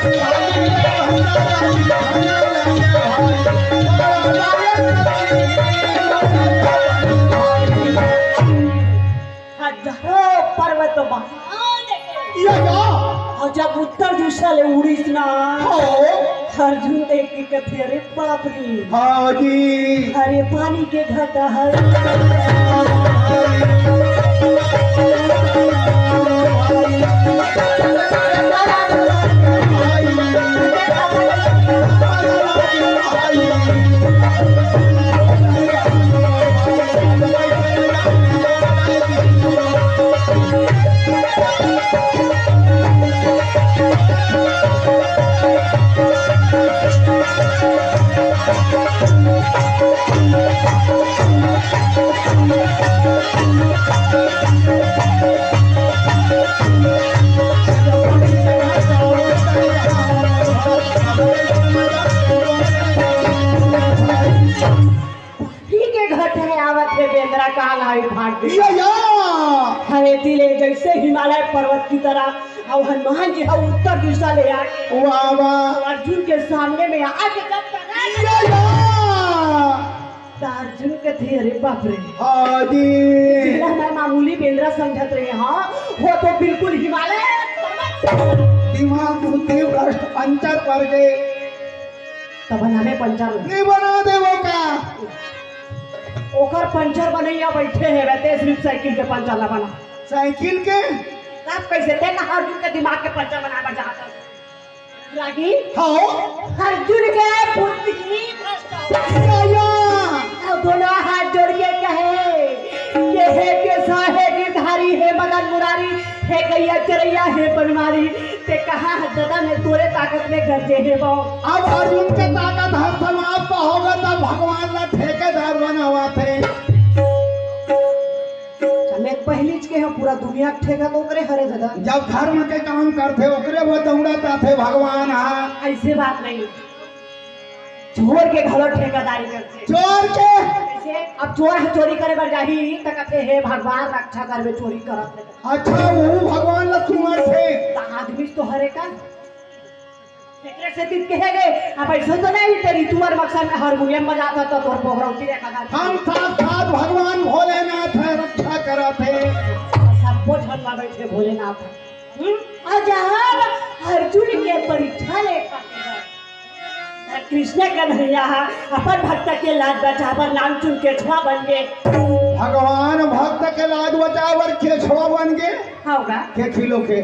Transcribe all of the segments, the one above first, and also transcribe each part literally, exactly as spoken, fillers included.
हजारों पर्वत महान हे। या, या। अउ जब उत्तर दिशा ले उड़िस ना, हाँ। अर्जुन देख के कथे, "अरे बाप रे।" हाँ जी। अरे पानी के घटा हे। ठीक हे, घट हे, आवत हे, बेंदरा काल आई भाग दे। या, या। हरे दिले जैसे हिमालय पर्वत की तरह, अउ हनुमान जी ह उत्तर दिशा ले आके वाह, वाह। अउ अर्जुन के सामने में आके जब या, या। त अर्जुन कथे, "अरे बाप रे।" हाँ जी। जेला मैं मामूली बेंदरा समझत रहे, हाँ, वो तो बिल्कुल हिमालय पर्वत। दिमाग बुद्धि भ्रष्ट पंचर पर गए। त बनाबे पंचर ल। नहीं बना दे वो का। ओकर पंचर बनैया बैठे हे, वैसे सिर्फ साइकिल के पंचर ला बना। साइकिल के? तब कैसे ते ना अर्जुन के दिमाग के पंचर बनाए बर चाहत हस? रागी? हाँ। अर्जुन के बुद्धि भ्रष्ट। या, या। अउ दोनों हाथ जोड़ के कहे, ये हे केसा, हे गिरधारी, हे मदन मुरारी, हे गैया चरैया, हे बनवारी, ते कहाँ हे दादा, मैं तोरे ताकत में गरजे हे बो। अब अर्जुन के ताकत ह समाप्त होगे, तब भगवान ला ठेकेदार बनावत हे। मैं पहिलीच के हूँ, पूरा दुनिया के ठेका तो ओकरे हरे दादा। जब धर्म के काम करथे, ओकरे वो दौड़त आथे भगवान ह। ऐसे बात नहीं। चोर के घलो ठेकेदारी करथे। चोर के? कैसे? अब चोर ह चोरी करे बर जाही, त कथे, "हे भगवान, रक्षा करबे, चोरी करत हे।" अच्छा, वो भगवान ला सुमरथे। त आदमी तो हरे का? एकरे सेती कहे गे, अब ऐसे तो नहीं, तेरी तुअर मकसद में हारमोनियम बजात हे, त तोर पोगरौती रे का। हम साक्षात भगवान भोलेनाथ हे, रक्षा करत हे। सबो झन ला बैठे भोलेनाथ। हम्म? अउ जहाँ अर्जुन के परीक्षा ले खातिर कृष्ण कन्हैया ह अपन भक्त के लाज बचाबर नानचुन केछवा बन गे। भगवान भक्त के लाज बचाबर केछवा बन गे। होगा। केछी लो के।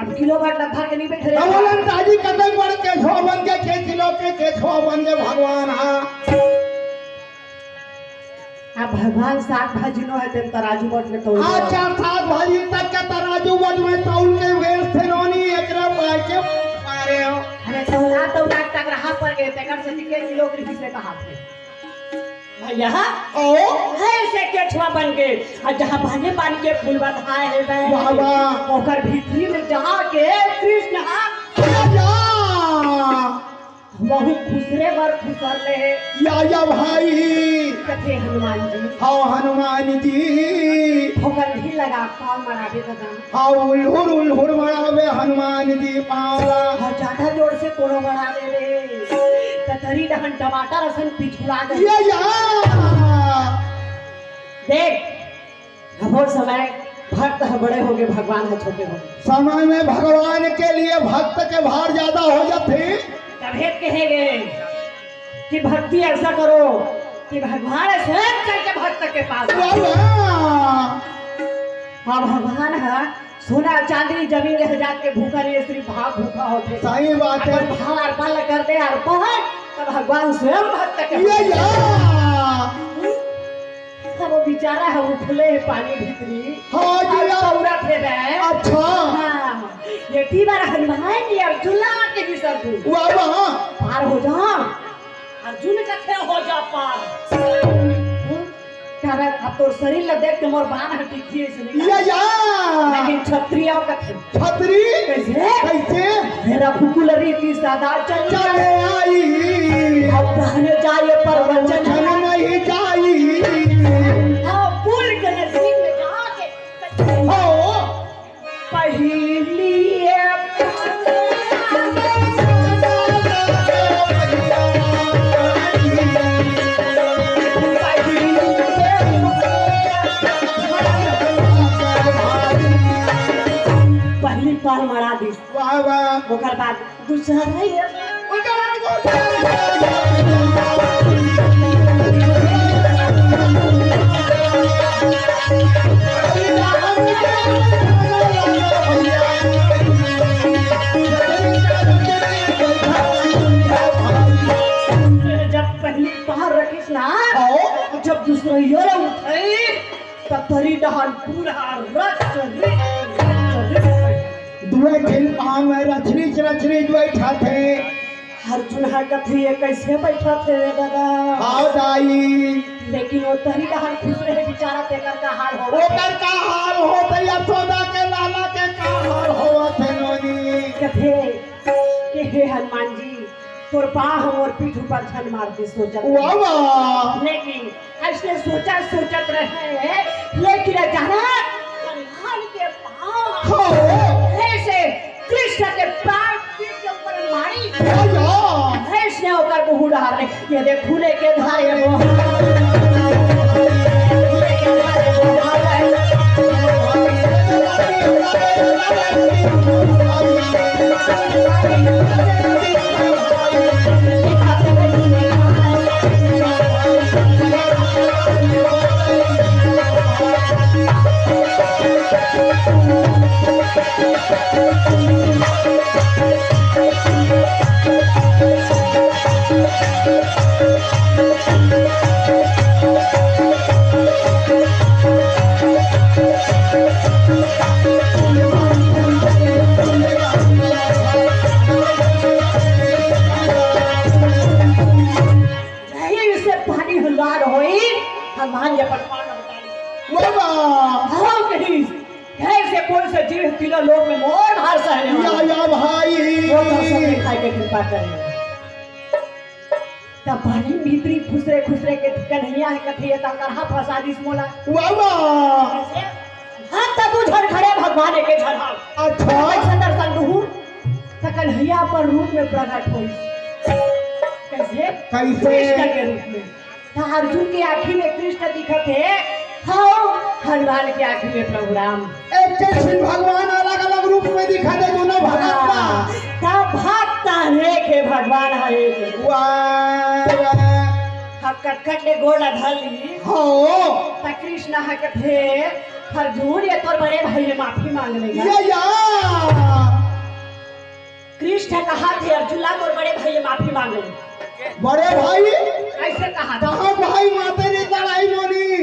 अब किलो बाट ला धर के नहीं बैठे रहे। अब बोलन ताजी कतई बड़ केछवा बन के, केछी लो के केछवा बन के भगवान ह। अब भगवान साग भाजी नो हे, तेन तराजू बट में तौल दो। अच्छा, साग भाजी तक के तराजू बट में तौल के वेस्ट थे नोनी, एकरा पाए के मारे हो। अरे तौला तौला टकराहा पर गए, तेकर से के किलो के हिस्से कहा थे। भैया, ओ? ऐसे केछवा बन के, अउ जहाँ भाने पानी के फूल बधाए हे बे, वाह, वाह। ओकर भीतरी में जाके कृष्ण ह या, या। वहू खुसरे बर खुसर ले हे। या, या भाई। कथे हनुमान जी। हाँ, हनुमान जी। ठोकर भी लगा, पाँव मराबे त जान। हाँ, उल्हुर, उल्हुर मराबे हनुमान जी पाँव ला। हाँ, ज्यादा जोर से कोनो मरा देबे, त तरी डहन टमाटर असन पिछुला दे। या, या। देख, हमर समय भक्त ह बड़े होगे, भगवान ह छोटे होगे। समय में भगवान के लिए भक्त के भार ज्यादा हो जाथे। तभे कहे गे कि भक्ति ऐसा करो कि भगवान स्वयं चल के भक्त के पास। वाह, वाह। हाँ, भगवान ह सोना चांदी जमीन ले जात के भूखा नहीं, सिर्फ भाव भूखा होथे। सही बात हे। अपन भाव अर्पण ल कर दे, अर्पण, त भगवान स्वयं भक्त के ये पास। या। अब वो बेचारा ह उठले हे पानी भीतरी। हाँ जी, अउ या। पौरा थे बे। अच्छा। हाँ। ये ती बार हनुमान जी अर्जुन ला के भी सर तू। वाह, वाह। पार हो जा। अर्जुन कथे हो जा पार। हम्म? क्या बात, अब तोर शरीर ला देख के मोर बान ह टिकही अइसे नहीं ये या। लेकिन क्षत्रिय कथे। छतरी कैसे? कैसे? मेरा कुकुल रीति सदा चल चले आई। अब कहने जाए पर वचन वचन नहीं जाई। हाँ, पुल के नजदीक में जाके हो। पहली पहली पार मरा दिस। वाह, वाह। ओकर बाद दूसरा नहीं है। जब पहली पार रखिस ना, आओ। जब दूसरा ये उठे, त तरी डहन पूरा रच रिच, रच रिच। दुए ठिन पाँव में रचरिच रचरिच बइठाथे। अर्जुन ह कथे, "ये कइसे बइठाथे रे ददा?" हाँ दाई। लेकिन वो तरी डहन खुश रहे बिचारा, तेकर का हाल हो? ओकर का हाल होत हे, यशोदा के लाला के का हाल होत हे नोनी? कथे, के हे हनुमान जी, तोर पाँव ह मोर पीठ ऊपर झन मार दे सोचत वाह, रहे। वाह। लेकिन अइसने सोचत, सोचत रहे, लेकिन अचानक हनुमान के पाँव हो। अइसे कृष्ण के प्राण पीठ के ऊपर मारी। वाह, वाह। अइसने ओकर मुँह डार ले। ये देख, खूने के धारे वो। यही से पानी हलवार होई, हनुमान जी अपन पाँव उतारी। वाह, वाह। हाँ, कहीं घर से कोई से जीव तीनों लोक में मोर भार सहने वाला। या, या भाई। वो दर्शन दिखाई के कृपा करे। तब बड़ी भीतरी खुसरे खुसरे के कन्हैया हे कथे, "ये त करहा फंसा दिस मोला।" वाह, वाह। हाँ, त तू झन खड़े भगवान एके झन हाव। अच्छा। कैसे दर्शन दुहू? त कन्हैया अपन रूप में प्रगट होइस। कैसे? कैसे? कृष्ण के रूप में। त अर्जुन के आँखी में कृष्ण दिखत हे, हाँ, हनुमान के आँखी में प्रभु राम। एक जइसन भगवान अलग-अलग रूप में दिखत हे दोनों भगत ला। हाँ, त भक्त अनेक हे, भगवान ह एक। वाह, वाह। अब कटकट ले गोड़ ला धर ली। हाँ। त कृष्ण ह कथे, "अर्जुन, ये तोर बड़े भाई ले माफी मांग लेगा।" या, या। कृष्ण कहा थे, "अर्जुन ला तोर बड़े भाई ले माफी मांग ले।" बड़े भाई? ऐसे कहा था। कहाँ भाई माते रे लड़ाई नोनी?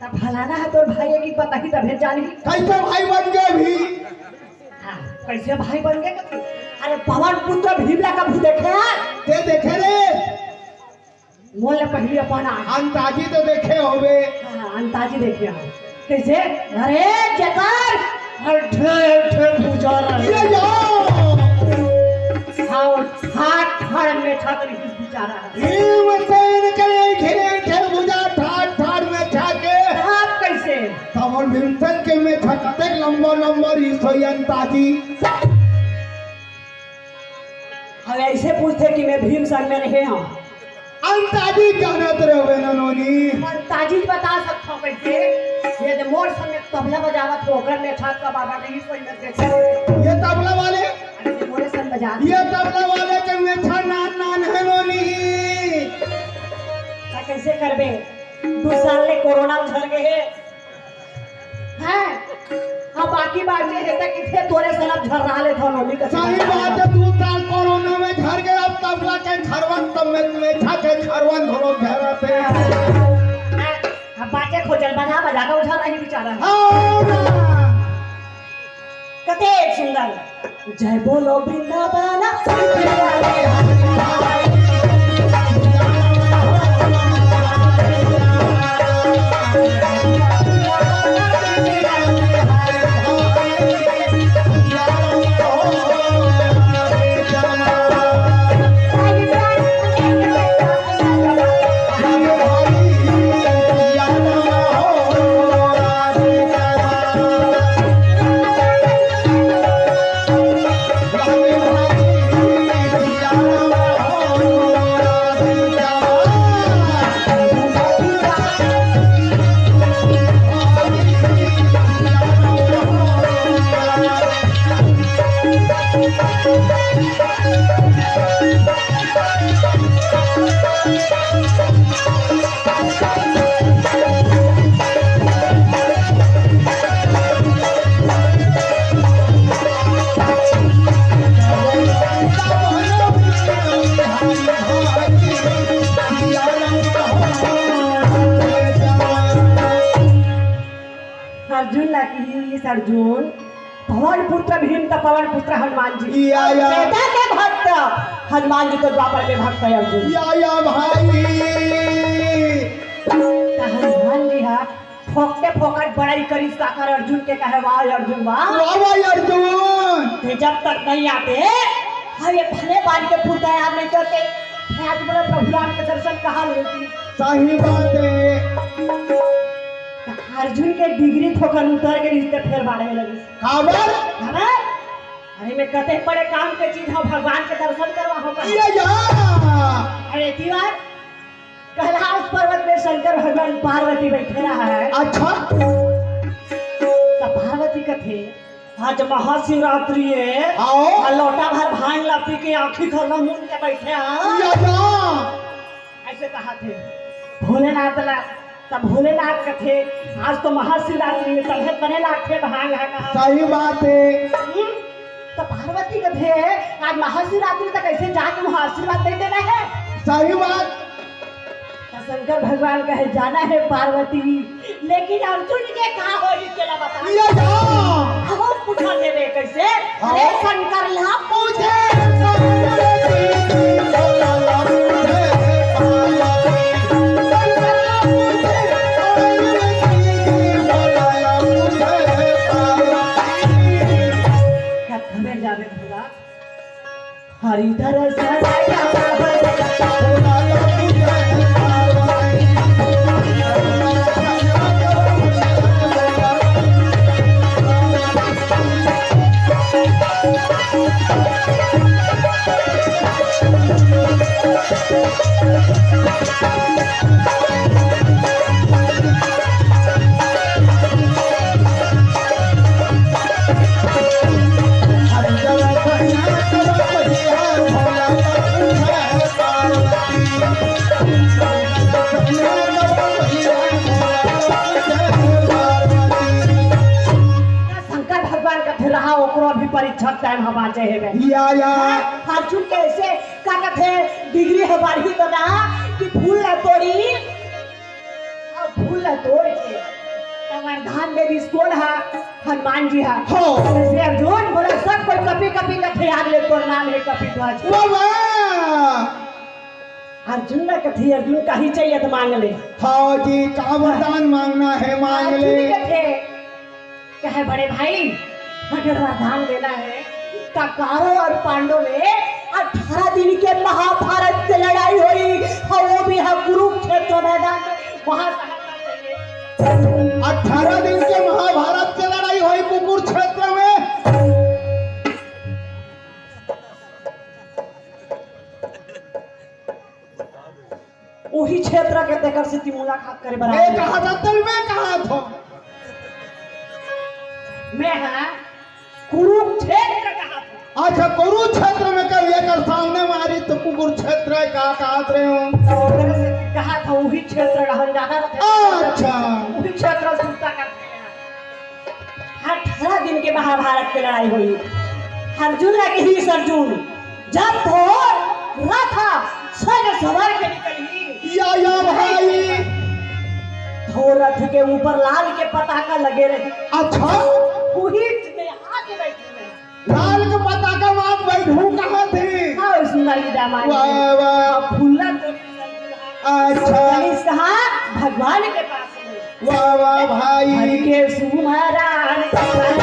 तब फलाना है तोर भाई की पता ही तभे जानी। कैसे भाई बन गए भी? हाँ, कैसे भाई बन गए कथी? अरे पवन पुत्र भीम ला कभी देखे हैं? ते देखे रे? मोला पहली अपन आ। अंताजी तो देखे होबे। हाँ, अंताजी देखे हो। कैसे? अरे, जेकर हर ठे, हर ठे भुजा रहे। ये जाओ। हाँ, ठाट, ठाट मेछा कर इस बेचारा। भीमसेन के एक ठे, एक ठे भुजा ठाट, ठाट मेछा के। आप कैसे? तब भीमसेन के मेछा कतेक लंबा, लंबा रिस होई अंताजी। अब ऐसे पूछते कि मैं भीम संग में रहे हूँ। अंताजी जानत रहबे न नोनी। अंताजी बता सकत हो कैसे? ये दे मोर संग में तबला बजावत हो, ओकर में छात का बाबा नहीं कोई मत देखे। ये तबला वाले? अरे ये मोरे संग बजा। ये तबला वाले के मेछा नान नान है नोनी। त कैसे करबे? दू साल ले कोरोना में झर गए है। हैं? अब बाकी बात ये है कि फिर तोरे से अब झर्रा ले था नोनी का सही बात है, दू साल कोरोना में झर गए, अब तबला के झरवन तब में, मेछा के झरवन धरो झरते। अब बातें खोजल बजा बजा के उझर रही बेचारा। हाँ। कते सुंदर। जय बोलो वृंदावन। अर्जुन ला किहिस, अर्जुन, पवन पुत्र भीम त पवन पुत्र हनुमान जी। या, या। त्रेता के भक्त हनुमान जी तो द्वापर के भक्त हे अर्जुन। या, या भाई। त हनुमान जी हा फोकटे फोकट बड़ाई करिस काकर अर्जुन के, कहे, "वाह अर्जुन, वाह।" वाह, वाह अर्जुन। ते जब तक नहीं आते, हाँ, ये भले बान के पुरता यार नहीं करते। आज बोला प्रभु राम के दर्शन कहाँ मिलती? सही बात है। अर्जुन के डिग्री थोकन उतर के रिश्ते फेर बाढ़े लगी। काबर? काबर? अरे मैं कते बड़े काम के चीज हो, भगवान के दर्शन करवा हो का? ये या। अरे एती बार कैलाश पर्वत में शंकर भगवान पार्वती बैठे रहा है। अच्छा। त पार्वती कथे, आज महाशिवरात्रि है। आओ। आ लोटा भर भांग ला पी के आँखी खोला मूंद के बैठे हैं। या, या। ऐसे कहा थे भोलेनाथ ला। तब भोलेनाथ कथे, आज तो महाशिवरात्रि है, तभे बने लागथे भांग हा कहा। सही बात है। हम्म? तो पार्वती कथे, आज महाशिवरात्रि, तो कैसे जाके वहाँ आशीर्वाद दे देना है? सही बात। तो शंकर भगवान कहे, जाना है पार्वती, लेकिन अर्जुन के का होई तेला बता। ये जा। अब पूछा देवे कैसे? हाँ। अरे शंकर ला पूछे। हमें जावे भोला। हरि दर्शन शंकर भगवान कथे रहा, ओकरो अभी परीक्षा टाइम ह बाँचे हे बे। या, या। हाँ, अर्जुन कैसे का कथे, डिग्री ह बारही तो ना कि फूल ला तोड़ी, अब फूल ला तोड़ के त वरदान दे दिस कोन ह? हनुमान जी ह। हो। जैसे अर्जुन बोला, सब कोई कपि कपि कथे, आग ले तोर नाम हे कपिध्वज। वाह, वाह। अर्जुन ला कथे, अर्जुन काही चाहिए त मांग ले। हाँ जी, का वरदान मांगना है, मांग अर्जुन ले। कथे, कहे, बड़े भाई, अगर वरदान देना है, त कौरव और पांडव में अठारह दिन के महाभारत के लड़ाई होई, और वो भी हम कुरुक्षेत्र मैदान में, वहां सहायता चाहिए। अठारह दिन के महाभारत के लड़ाई होई कुरुक्षेत्र में। उही क्षेत्र के तेकर सेती मुलाकात करे बर मैं आए। कहा था, तब मैं कहा था। मैं हा कुरुक्षेत्र कहा था। अच्छा, कुरुक्षेत्र में कर लेकर सामने मारी तो कुरुक्षेत्र का कहा रहे हो? ओकरे सेती कहा था, उही क्षेत्र रहन जाना था। अच्छा। उही क्षेत्र सुनता करते हैं। अठारह दिन के महाभारत के लड़ाई होई। अर्जुन ला किहिस अर्जुन, जब तोर रथ सज सवर के निकलही। या, या भाई। तोर रथ के ऊपर लाल के पताका लगे रही। अच्छा। उही में आके बैठी मैं। लाल के पताका में आप बैठू कहाँ थे? हाँ, सुंदर की दामानी। वाह, वाह। अब फूल ला तोड़ी अर्जुन। अच्छा। कनिष्क हा भगवान के पास में। वाह, वाह भाई। हरि के सुमरन